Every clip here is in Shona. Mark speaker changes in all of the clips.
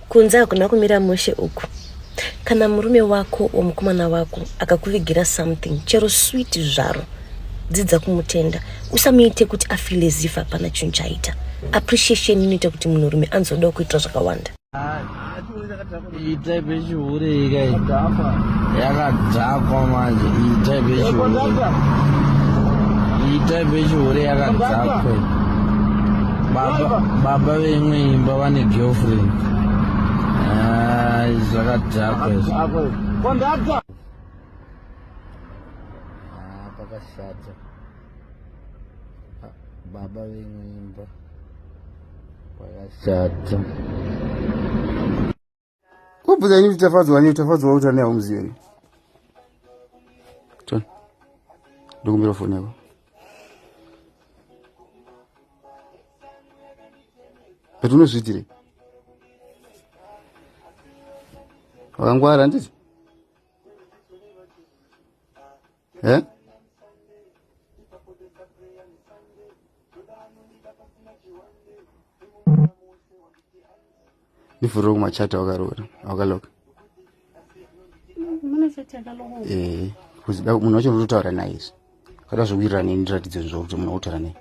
Speaker 1: Kunze hakuna kumira mushe uku. Kana murume wako or mukomana wako akakuvigira something chero sweet zvaro, dzidza kumutenda. Usamuite kuti afile as if hapana chinhu chaaita. Appreciation inoita kuti munhurume anzodawo kuitira zvakawanda.
Speaker 2: Iyi type yechihure iyi kai yakadhakwa manje iyi type yechihure iyi type yechihure yakadhakwa baba baba veimwe imba vane girlfriend ah, zvakadhakwa izvi ah, pakashata ah, baba veimwe imba Pakashata.
Speaker 3: Kubvunza ini kuti tafadzwa ani tafadzwa kuti ane haumuzivi here? Toni. Ndokumbira foni yako. But unozviitirei? Wakangwara handiti? Eh? Ndivhurire kumachati awakaroora awakaloka. Eh, munhu wacho unototaura naye izvi. Kada zvokuwirirana neni ndiratidze zvo kuti munhu wotaura naye.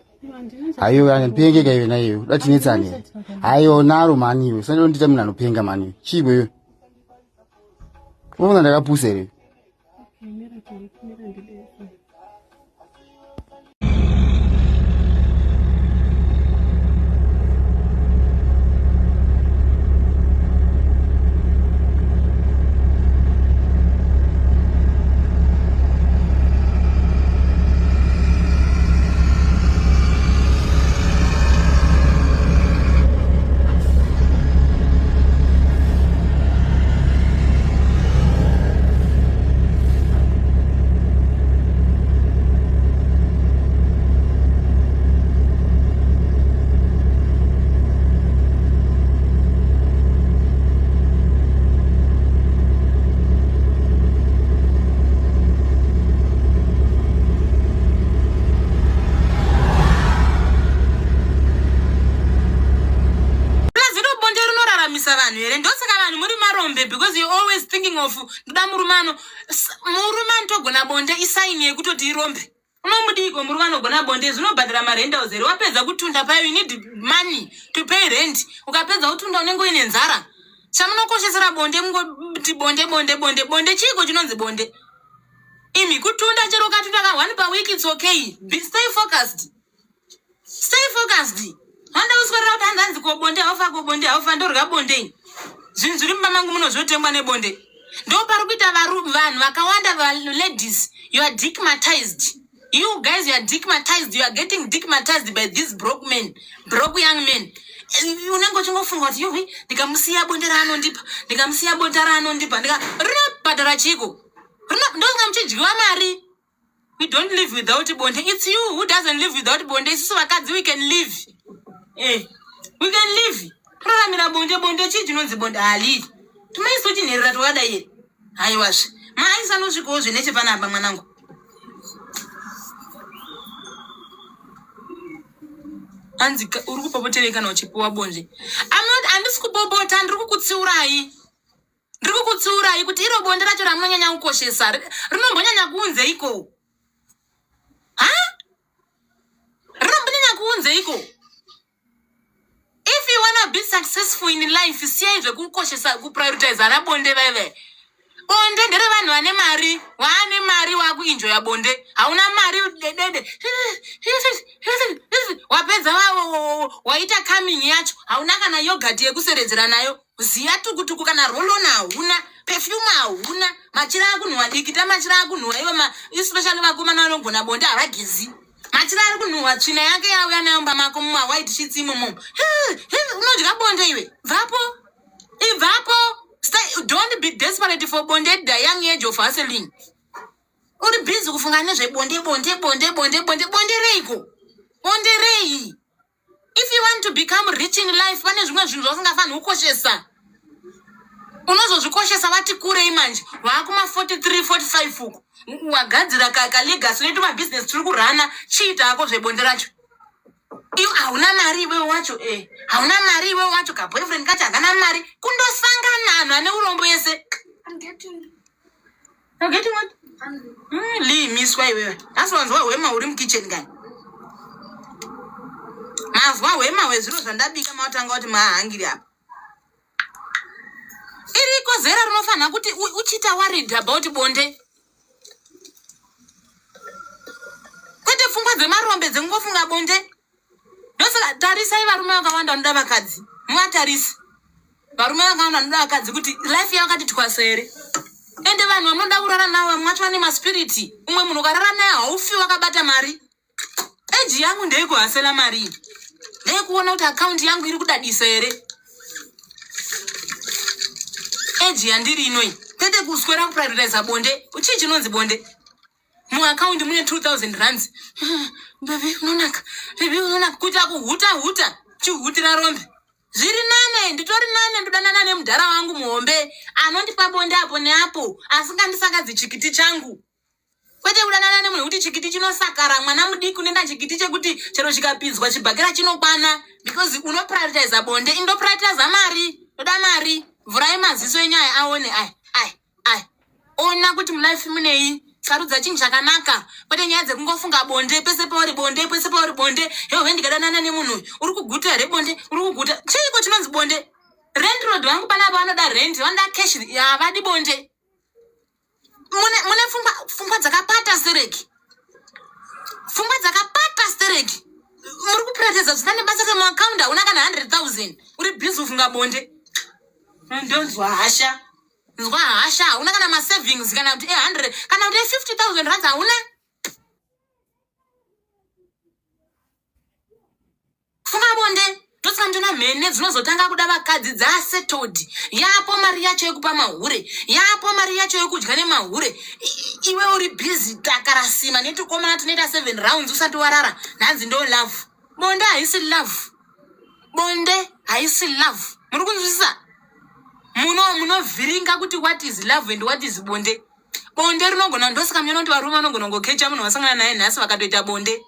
Speaker 3: Hayo anopengeka iwe naiyo. Uda tinetsane. Hayo naro mani iwe. Sandiro ndita munhu anopenga mani iwe. Chiiko iwe? Unoona ndakapusa here?
Speaker 4: Plus iro bonde rinoraramisa vanhu here? Ndosaka vanhu muri marombe because you always thinking of ndoda murume ano murume anotogona bonde isaini yekutoti irombe. Unomudiiko murume anogona bonde zvinobhadhara marentals here? Wapedza kutunda payo you need money to pay rent. Ukapedza kutunda unenge uine nzara. Chamunokoshesera bonde mungoti bonde bonde bonde bonde chiiko chinonzi bonde? Imi kutunda chero ukatunda ka one per week it's okay. Be, stay focused. Stay focused. Handa uswerera kuti hanzi hanzi ko bonde haufa ko bonde haufa ndorya bonde ini. Zvinhu zviri mumba mangu muno zvotengwa nebonde. Ndo pari kuita vanhu vakawanda va ladies you are dickmatized. You guys you are dickmatized. You are getting dickmatized by these broke men, broke young men. Unenge uchingofunga kuti yuhi ndikamusiya bonde raanondipa, ndikamusiya bonde raanondipa, ndika rinobhadhara chiiko? Ndosaka muchidyiwa mari. We don't live without bonde. It's you who doesn't live without bonde. Isusu vakadzi we can live. Eh, we can live. Toraramira bonde bonde chii chinonzi bonde halivi. Tumaiso chinherera twakadai here? Haiwazve. Maisa anosvikawo zve nechepanapa mwanangu. Anzi uri kupopoterei kana uchipiwa bonde? I'm not handisi kupopota ndiri kukutsiurai. Ndiri kukutsiurai kuti iro bonde racho ramunonyanya kukoshesa rinombonyanya kuunzeiko? Ha? Rinombonyanya kuunzeiko? If you wanna be successful in life, siyai zvekukoshesa kuprioritize ana bonde vaive. Bonde nderevanhu vane mari, waane mari wakuenjoya bonde. Hauna mari dedede. Wapedza waita coming yacho, hauna kana yogurt yekuseredzera nayo. Ziya tukutuku kana roll-on hauna, perfume hauna, machira akunhuwa dikita machira akunhuwa ivo ma especially vakomana vanogona bonde havagezi. Machira ari kunhuhwa tsvina yake yauya nayo mumba mako muma white sheets imomo. Unodya bonde iwe. Bvapo. Ibvapo. Stay, don't be desperate for bonde at the young age of hustling. Uri busy kufunga nezvebonde bonde bonde bonde bonde bonde reiko? Bonde rei? If you want to become rich in life, pane zvimwe zvinhu zvausingafaniri kukoshesa. Unozozvikoshesa wati kurei manje, waakuma 43, 45 uko. Wagadzira ka, ka legacy unoita mabusiness tiri kurana, chiita hako zvebonde racho. Iwe hauna mari iwewe wacho eh. Hauna mari iwewe wacho ka boyfriend kacho hakana mari. Kundosangana anhu ane urombo yese.
Speaker 5: I'm getting
Speaker 4: I'm getting what?
Speaker 5: hungry.
Speaker 4: Lee miswa iwewe. Nhasi wanzwa hwema uri mukitchen kani? Mazwa hwema hwezviro zvandabika matanga kuti mahangiri apa. Iriko zera rinofanira kuti uchiita worried about bonde. Kwete pfungwa dzemarombe dzekungofunga bonde. Ndosaka tarisai varume vakawanda vanoda vakadzi. Muvatarisi. Varume vakawanda vanoda vakadzi kuti life yavo yakati twasa here. Ende vanhu vamunoda kurara navo vamwe vacho vane maspiriti. Umwe munhu ukarara naye haufi wakabata mari. Eji yangu ndeyekuhasela mari iyi. Ndeyekuona kuti akaunti yangu iri kudadisa here. Eji yandiri inoyi. Kwete kuswera kuprioritiza bonde. Chii chinonzi bonde? Muakaundi mune 2000 rands. Baby unonaka. Baby unonaka. Kuita kuhuta huta. Chihutira rombe. Zviri nane, nditori nane ndodanana nemudhara wangu muhombe anondipa bonde apo neapo asingandisakadzi chikiti changu. Kwete kudanana nemunhu wekuti chikiti chinosakara, mwana mudiki unoenda chikiti chekuti chero chikapinzwa chibhakera chinokwana because unoprioritiza bonde, indoprioritiza mari, ndoda mari. Vhurai maziso enyu aya aone aya aya aya. Ona kuti mulife munei, sarudza chinhu chakanaka kwete nyaya dzekungofunga bonde pese pauri bonde pese pauri bonde. Hewe ndikadanana nemunhu uyu uri kuguta here bonde, uri kuguta chiiko chinonzi bonde? Rent road vangu panapa vanoda rent, vanoda cash, havadi bonde. Mune, mune pfungwa, pfungwa dzakapata stereki, pfungwa dzakapata stereki. Muri kupractiza zvisina nebasa semuakaundi hauna kana 100,000 uri busy kufunga bonde. Ndonzwa hasha, nzwa hasha. Hauna kana masavings kana kuti e100 kana kuti e50,000 rands hauna. Funga bonde ndosaka ndona mhene dzinozotanga kuda vakadzi dzasettled. Yapo mari yacho yekupa mahure, yapo mari yacho yekudya nemahure. Iwe uri busy takarasima netukomana tunoita 7 rounds usati warara. Nhanzi ndo love. Bonde haisi love. Bonde haisi love. Muri kunzwisisa? Munovhiringa kuti what is love and what is bonde. Bonde rinogona, ndosaka munoona kuti varume vanogona kungokecha munhu vasangana naye nhasi vakatoita bonde.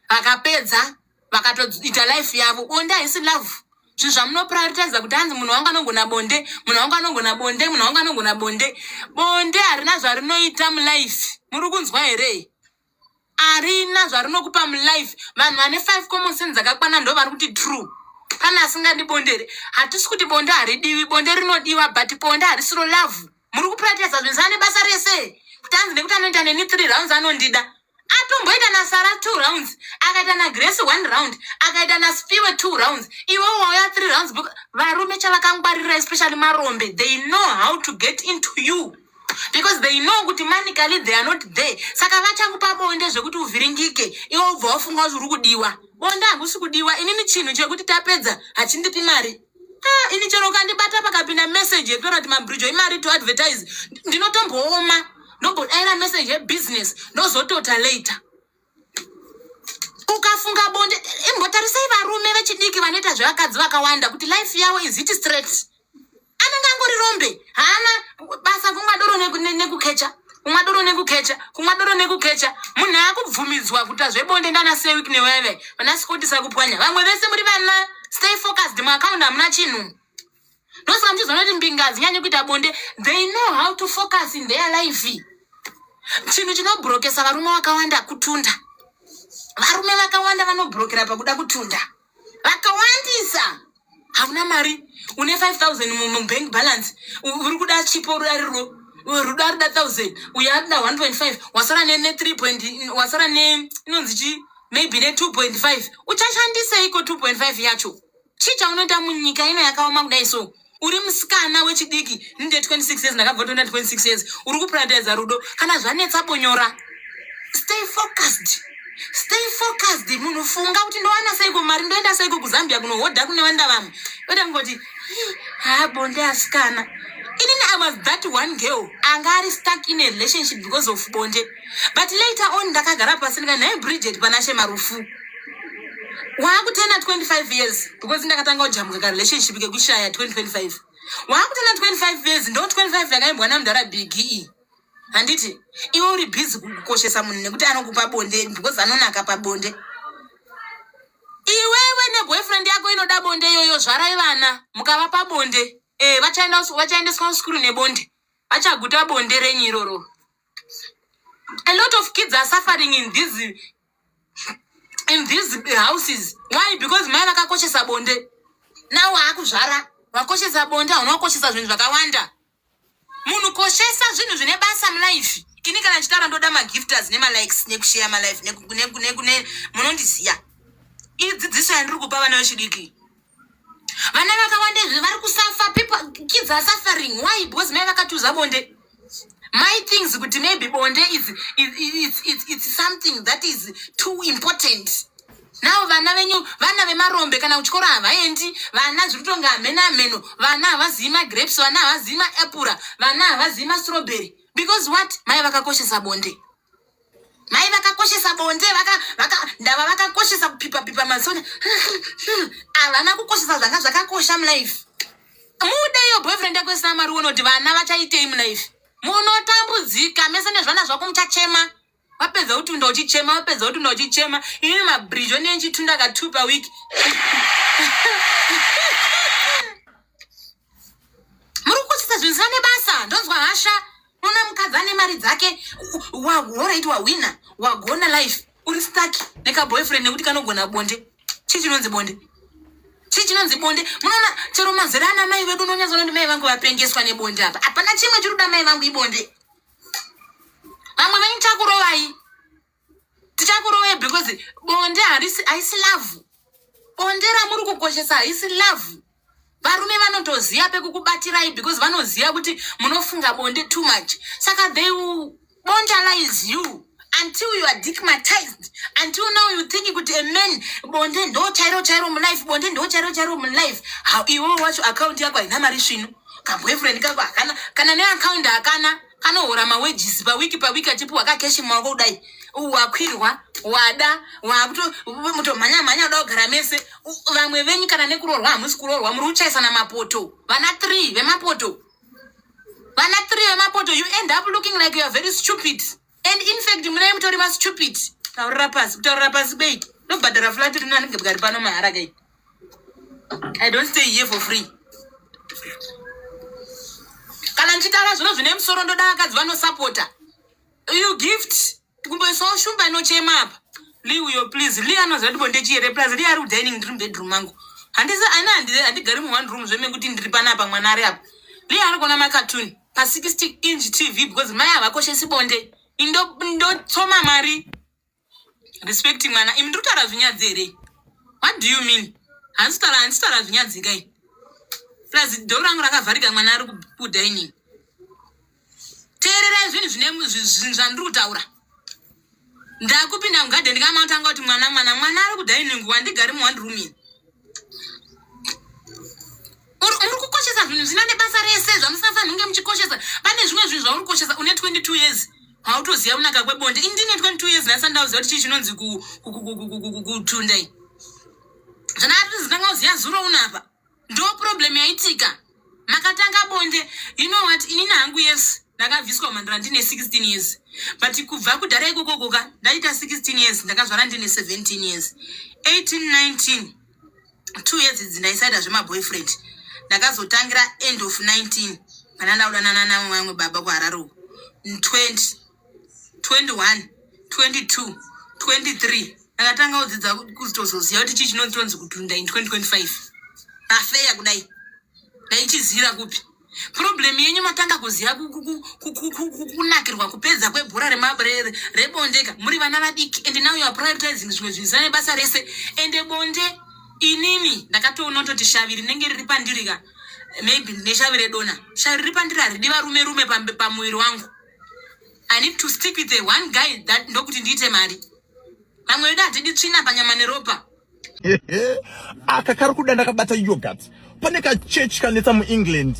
Speaker 4: Vakapedza vakatoita life yavo. Bonde haisi love. Zvinhu zvamunoprioritiza kuti hanzi munhu wangu anogona bonde, munhu wangu anogona bonde, munhu wangu anogona bonde. Bonde harina zvarinoita mulife. Muri kunzwa here? Harina zvarinokupa mulife. Vanhu vane 5 common sense dzakakwana ndo vari kuti true. Kana asingadi bonde here? Hatisi kuti bonde haridiwi, bonde rinodiwa, but bonde harisiro love. Muri kuprioritiza zvinhu zvisina nebasa rese. Kuti hanzi nekuti anoita neni 3 rounds anondida. Atomboita naSara 2 rounds, akaita naGrace 1 round, akaita naSpiwe 2 rounds. Iwe wauya 3 rounds. Varume chavakangwarira, especially marombe, they know how to get into you. Because they know kuti manically they are not there. Saka vachakupa bonde zvekuti uvhiringike, iwe ubva wafunga kuti uri kudiwa. Bonde hakusi kudiwa. Inini chinhu chekuti tapedza hachindipi mari. Ini chero ukandibata pakapinda message yekutora kuti mabridge imari to advertise, ndinotombooma, ndombodaira message yebusiness, ndozotota later. Ukafunga bonde, imbotarisai varume vechidiki vanoita zvevakadzi vakawanda kuti life yavo is it straight. Anenge angori rombe, haana basa, kumwa doro nekukecha, kumwa doro nekukecha, kumwa doro nekukecha. Munhu akubvumidzwa kuita zvebonde ndana Sewik neveve vana Scott Sakupwanya. Vamwe vese muri vana stay focused, muaccount hamuna chinhu. Ndosaka muchizoona kuti mbinga hadzinyanyi kuita bonde. They know how to focus in their life. Chinhu chinobrokesa varume vakawanda kutunda. Varume vakawanda vanobrokera pakuda kutunda. Vakawandisa. Hauna mari, une 5,000 mubank balance, uri kuda chipo rudariro, rudo arida 1,000, uyo arida 1.5, wasara ne 3 point, wasara ne inonzi chi maybe ne 2.5. Uchashandiseiko 2.5 yacho? Chii chaunoita munyika ino yakaoma kudai so? Uri musikana wechidiki, ndine 26 years, ndakabva kutoenda 26 years, uri kuprioritiza rudo. Kana zvanetsa bonyora. Stay focused. Stay focused. Munhu funga kuti ndowana seiko mari, ndoenda seiko kuZambia kunohodha kune vanda vamwe. Kwete kungoti, ha, bonde asikana. Inini I was that one girl anga ari stuck in a relationship because of bonde. But later on ndakagara pasi ndikati, nhai Bridget Panashe Marufu. Waakutena 25 years because ndakatanga kujamuka ka relationship kekushaya 2025. Waakutena 25 years, ndo 25 yakaimbwa namudhara Biggie iyi. Handiti iwe uri busy kukoshesa munhu nekuti anokupa bonde because anonaka pabonde. Iwewe neboyfriend yako inoda bonde iyoyo, zvarai vana mukavapa bonde. Eh, vachaenda vachaendeswa kuskuru nebonde. Vachaguta bonde renyu iroro. A lot of kids are suffering in these in these houses. Why? Because mai vakakoshesa bonde. Now waakuzvara, wakoshesa bonde, hauna kukoshesa zvinhu zvakawanda. Munhu koshesa zvinhu zvine basa mulife. Ini kana ndichitaura ndoda magifters nemalikes nekusheya malife nekune munondiziya. Idzidziso yandiri kupa vana vechidiki. Vana vakawanda izvi vari kusafa, people kids are suffering. Why? Because mai vakatuza bonde. My things kuti maybe bonde is, is, is, is, it's something that is too important. Now vana venyu vana vemarombe kana kuchikoro havaendi, vana zviri kutonga hameno hameno, vana havazivi magrapes, vana havazivi maapura, vana havazivi mastrawberry. Because what? Mai vakakoshesa bonde. Mai vakakoshesa bonde, vaka vaka ndava vakakoshesa kupipa pipa masona. Havana kukoshesa zvanga zvakakosha mulife. Mude iyo boyfriend yako isina mari uone kuti vana vachaitei mulife. Munotambudzika mese nezvana zvako muchachema. Wapedza kutunda uchichema, wapedza kutunda uchichema. Inini mabridge one ndichitunda ka 2 per week. Muri kukoshesa zvinhu zvisina nebasa, ndonzwa hasha. Unoona mukadzi ane mari dzake, alright wahwina, wagona life, uri stuck nekaboyfriend nekuti kanogona bonde. Chii chinonzi bonde? Chii chinonzi bonde? Munoona chero mazera ana mai vedu unonyatsoona kuti mai vangu vapengeswa nebonde apa. Hapana chimwe chiri kuda mai vangu ibonde. Vamwe venyu tichakurovai. Tichakurovai because bonde harisi haisi love. Bonde ramuri kukoshesa haisi love. Varume vanotoziva pekukubatirai because vanoziva kuti munofunga bonde too much. Saka they will bondalize you until you are digmatized, until now you think kuti a man bonde ndo chairo chairo mulife, bonde ndo chairo chairo mulife. How iwe wacho account yako haina mari svinu, kaboyfriend kako hakana kana neaccount hakana, kanohora mawages pawiki pawiki achipiwa kakeshi mumaoko kudai, wakwirwa wada wakutomhanya mhanya uda kugara mese. Vamwe venyu kana nekuroorwa hamusi kuroorwa, muri kuchaisana mapoto, vana 3 vemapoto, vana 3 vemapoto. You end up looking like you are very stupid, and in fact munai mutori mastupid. Taurira pasi, kutaurira pasi bei ndobhadhara flat rino anenge bwari pano mahara kai. I don't stay here for free. Kana ndichitaura zvino zvine musoro ndoda vakadzi vanosapota. You gift kumboisawo shumba inochema apa. Lee uyo please, Lee anoziva kuti bonde chii here. Plus Lee ari kudining, ndiri mubedroom mangu. Handisi ana handigari mu one room zveme kuti ndiri panapa mwana ari apa. Lee ari kuona makatuni pa 60 inch TV because mai havakoshesi bonde. Ndotsoma mari. Respecting mwana. Imi ndiri kutaura zvinyadzi here? What do you mean? Handisi kutaura zvinyadzi kai. Plus door rangu rakavharika mwana ari kudining. Teererai zvinhu zvine zvinhu zvandiri kutaura. Ndakupinda mugadheni kamatanga kuti mwana mwana mwana ari kudining, wandigari mu one room ini. Muri kukoshesa zvinhu zvisina nebasa rese zvamusingafaniri kunge muchikoshesa. Pane zvimwe zvinhu zvauri kukoshesa une 22 years hautoziva kunaka kwebonde. Ini ndine 22 years nhasi andauziva kuti chii chinonzi kutunda iyi. Zvandakatanga kuziva zuro unapa. Ndo problem yaitika. Makatanga bonde. You know what? Inini hangu yes ndakabviswa mhandara ndine 16 years. But kubva kudhara ikoko koka ndaita 16 years ndakazvara ndine 17 years. 18 19 2 years idzi ndaisaita zvemaboyfriend. Ndakazotangira end of 19 pana ndaudanana navamwe baba kuHarare uko. 20 21 22 23 ndakatanga kudzidza kutozoziva kuti chii chinonzi kutunda in 2025 pafeya kudai ndaichizira kupi. Problem yenyu matanga kuziva kunakirwa kupedza kwebhora rebonde ka muri vana vadiki, and now you are prioritizing zvimwe zvinhu zvisina nebasa rese. Ende bonde inini ndakatoona kutoti shavi rinenge riri pandiri ka, maybe ndine shavi redona, shavi riri pandiri haridi varume rume pamuviri wangu. I need to stick with the one guy that ndokuti ndiite mari. Vamwe vedu hatidi tsvina panyama neropa.
Speaker 5: Aka kari kuda ndakabata yogurt. Pane kachechi kanetsa muEngland.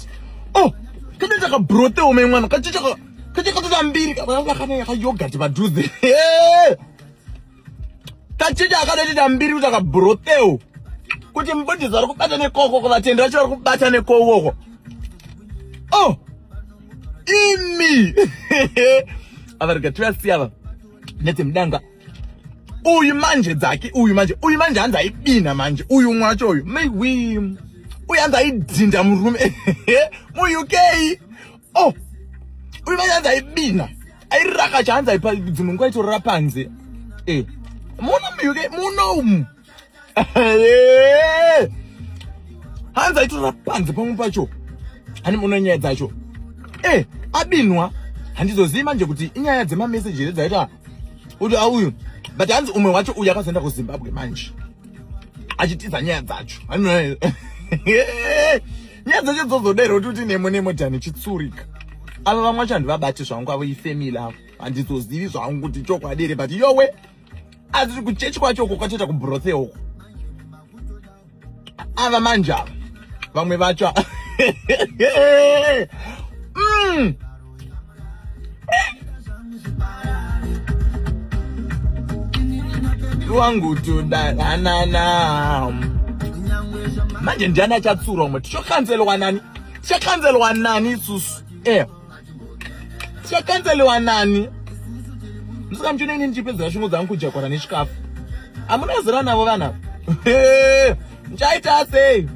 Speaker 5: Oh, kanoita kabrotewo mai mwana. Kachechi aka kachechi katoita mbiri kakana yogurt padhuze. Kachechi akatoita mbiri kuti kabrotewo. Kuti mubudisi vari kubata nekoko, vatendi vacho vari kubata nekoko. Oh, imi. Ava rega tivasiya ava. Nedzemudanga. Uyu manje dzake uyu manje uyu manje hanzi aibina manje uyu umwe wacho uyu maiwi uyu hanzi aidhinda murume muuk. Oh, uyu manje hanzi aibina airaka chahanzi aipa dzimwe nguva aitorora panze e muno muuk muno umu hanzi aitorora panze pamwe pacho hani muno nyaya dzacho e abinwa handizozivi manje kuti inyaya dzemameseji here dzaita kuti auyu but hanzi umwe wacho uyu akazoenda kuzimbabwe manje achitiza nyaya dzacho nyaya dzacho dzozodaira kuti kuti nemo nemo dhani chitsurika ava vamwe vacho handivabati zvangu avo ifamily avo handizozivi zvangu kuti chokwadi here but yowe asi kuchechi kwacho uko kwatoita kubrothe uko ava manje ava vamwe vacho Wangu tudanana manje ndiani achatsura umwe tichokanzelwa nani tichakanzelwa nani isusu e tichakanzeliwa nani ndisaka muchiona ini ndichipedzera shungu dzangu kujakwara nechikafu hamuna zera navo vana ndichaita sei